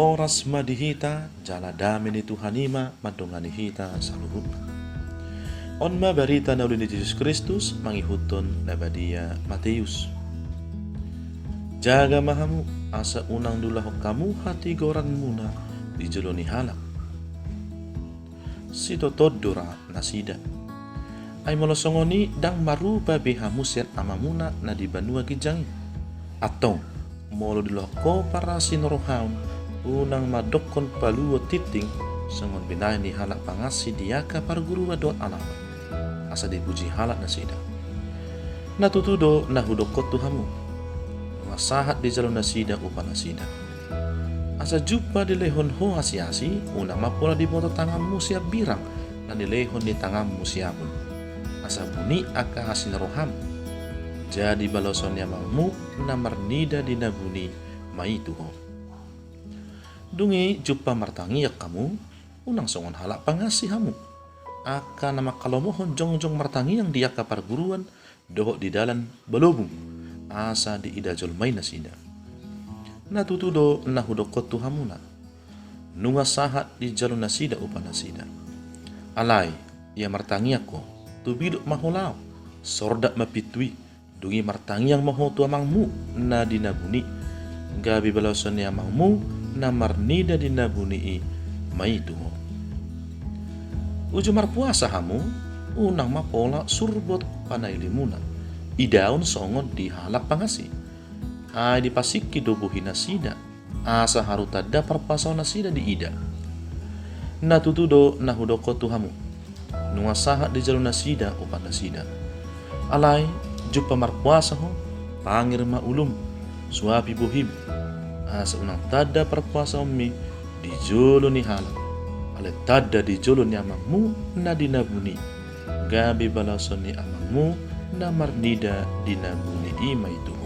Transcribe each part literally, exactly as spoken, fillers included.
Horas ma di hita, jala dame ni Tuhan i ma mandongani hita saluhutna. On ma barita na uli ni Jesus Kristus mangihuthon na badia Mateus. Jaga ma hamu, asa unang diulahon hamu hatigoranmuna di jolo ni halak. Sitoton do ra nasida. Ai molo songon i, ndang marupa be hamu sian Amamuna na di banua ginjang i. Antong, molo diulahon ho parasi ni roham, unang ma dokkon paluo tintin songon binahen ni halak pangansi di angka parguruan dohot alaman, asa dipuji halak nasida. Na tutu do na hudokkon tu hamu: Nunga sahat dijalo nasida upa nasida. Asa jumpa dilehon ho asi-asi, unang ma pola diboto tanganmu sian birang na nilehon ni tanganmu siabun, asa buni angka asi ni roham. Jadi baloson ni Amangmu na marnida di na buni ma i tu ho. Dung i jumpa martangiang hamu, unang songon halak pangansi hamu, angka na manghalomohon jongjong martangiang di angka parguruan dohot di dalan balobung, asa diida jolma i nasida. Na tutu do na hudokkon tu hamuna: Nunga sahat dijalo nasida upa nasida. Alai, ia martangiang ho, tu bidok ma ho laho, sordak ma pintu i, dung i martangiang ma ho tu Amangmu na di na buni, gabe baloson ni Amangmu na marnida di na buni i ma i tu ho. Uju marpuasa hamu, unang ma pola surbot panailimuna idaon songon di halak pangansi. Ai dipasingkir do bohi nasida, asa haru tanda parpuasaon nasida diida. Na tutu do na hudokkon tu hamu: Nunga sahat dijalo nasida upa nasida. Alai, jumpa marpuasa ho, panger ma ulum, suapi bohim, asa unang tanda parpuasaonmi di jolo ni halak, alai tanda di jolo ni Amangmu na di na buni, gabe baloson ni Amangmu na marnida di na buni i ma i tu ho.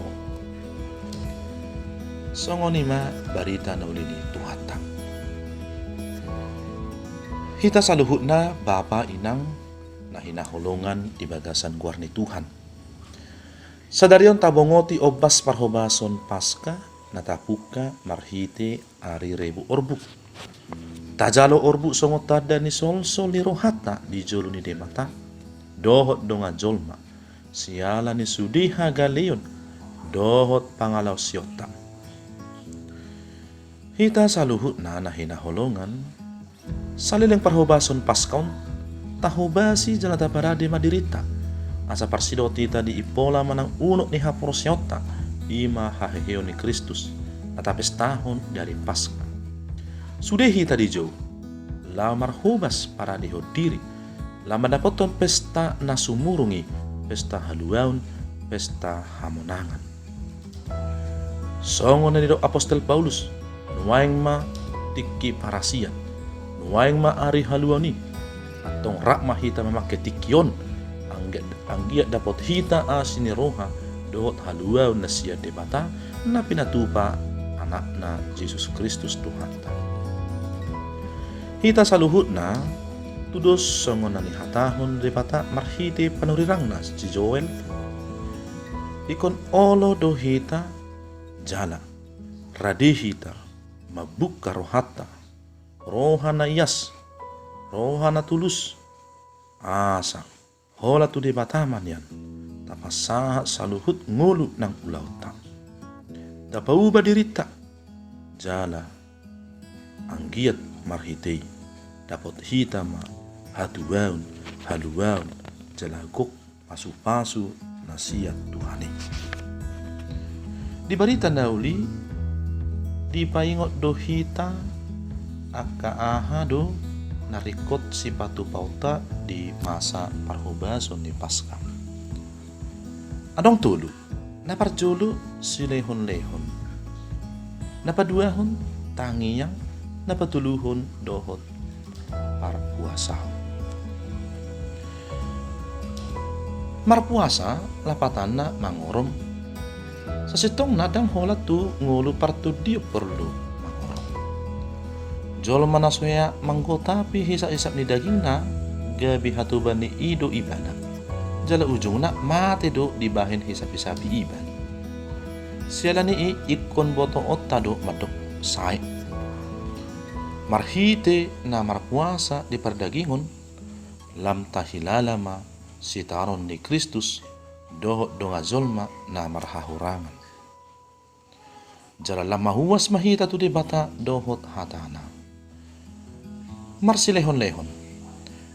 Songon i ma barita na uli ni Tuhanta. Hita saluhutna, bapa, inang, na hinaholongan di bagasan goar ni Tuhan, sadari on tabongoti ombas parhobason Paska na tapungka marhite ari Rebu Orbuk. Tajalo orbuk songon tanda ni solsol ni rohanta di jolo ni Debata dohot dongan jolma, siala ni sude hagaleon dohot pangalaosionta. Hita saluhutna na hinaholongan, saleleng parhobason Paska on, tahobasi jala taparade ma dirinta, asa parsidot hita di impola manang unok ni haporseaonta, i ma haheheon ni Kristus, na tapestahon di ari Paska. Sude hita dijou, laho marhobas paradehon diri, laho mandapothon pesta na sumurung i, pesta haluaon, pesta hamonangan. Songon na nidok apostel Paulus: Nuaeng ma tingki parasian, nuaeng ma ari haluaon i. Antong rap ma hita mamangke tingki on, anggiat, anggiat dapot hita asi ni roha dohot haluaon na sian Debata, na pinatupa Anakna Jesus Kristus Tuhanta. Hita saluhutna, tudos songon na nihatahon Debata marhite panurirangna si Joel: Ingkon olo do hita jala rade hita mambuka rohanta, roha na ias, roha na tulus, asa holan tu Debata ma nian tapasahat saluhut ngolu nang ulaonta, tapauba dirinta, jala anggiat marhite i dapot hita ma hatuaon, haluaon, jala gok pasupasu na sian Tuhan i. Di barita na uli, dipaingot do hita angka aha do na ringkot sipatupaonta di masa parhobason ni Paska. Adong tolu. Na parjolo, silehonlehon. Na paduahon, tangiang. Na patoluhon, dohot parpuasaon. Marpuasa lapatanna mangorom. Sasintongna ndang holan tu ngolu partondion porlu mangorom. Jolma na so hea manggotapi hisap-hisap ni dagingna, gabe hatuba ni i do ibana, jala ujungna mate do dibahen hisap-hisap i ibana. Siala ni i ingkon botoonta do mandok sae. Marhite na marpuasa di pardagingon, lam tahilala ma sitaonon ni Kristus dohot dongan jolma na marhahurangan. Jala lam mauas ma hita tu Debata dohot hatana. Marsilehonlehon.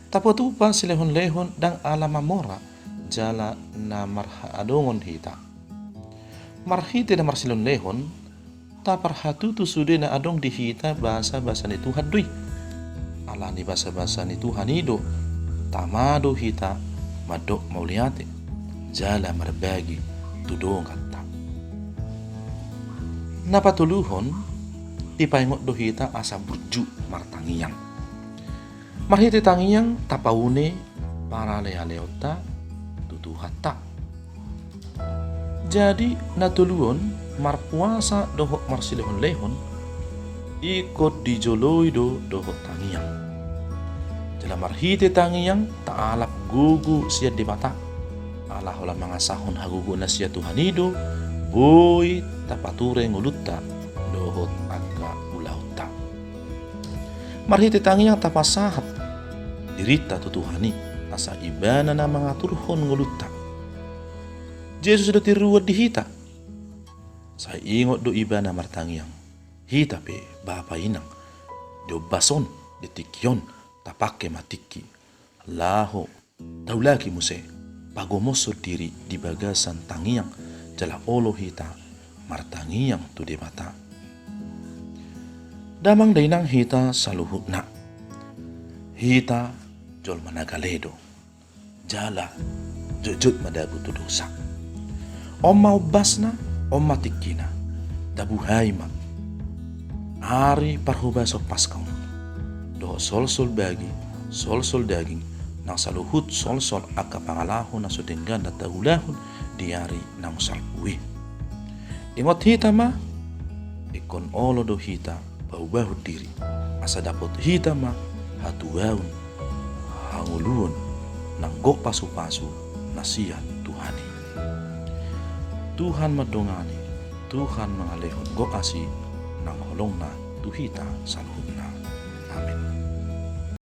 Tapatupa silehonlehon ndang ala mamora jala na marhaadongon hita. Marhite na marsilehonlehon, taparhatutu sude na adong di hita basabasa ni Tuhan do i. Alani basabasa ni Tuhan i do, tama do hita mandok mauliate jala marbagi tu donganta. Na patoluhon, dipaingot do hita asa burju martangiang. Marhite tangiang tapaune paralealeonta tu Tuhanta. Jadi na tolu on, marpuasa dohot marsilehonlehon, ingkon dijoloi do dohot tangiang. Jala marhite tangiang taalap gogo sian Debata, ala holan mangasahon hagogoonna sian Tuhan i do boi tapature ngolunta dohot angka ulaonta. Marhite tangiang tapasahat dirinta tu Tuhan i, asa Ibana na mangaturhon ngolunta. Jesus do tiruan di hita. Sai ingot do Ibana martangiang. Hita pe, bapa inang, di ombas on, di tingki on, tapangke ma tingki laho taulaki muse pagomoshon diri di bagasan tangiang, jala olo hita martangiang tu Debata. Damang dainang hita saluhutna, hita jolma na gale do, jala jotjot ma dabu tu dosa. On ma ombasna, on ma tingkina. Tabuhai ma ari parhobason Paska on dohot solsol bagi, solsol daging, nang saluhut solsol angka pangalaho na so denggan na taulahon di ari naung salpu i. Ingot hita ma, ingkon olo do hita paubahon diri, asa dapot hita ma hatuaon, hangoluon, nang gok pasupasu na sian Tuhan i. Tuhan mandongani, Tuhan mangalehon gok asi nang holongna tu hita saluhutna. Amin.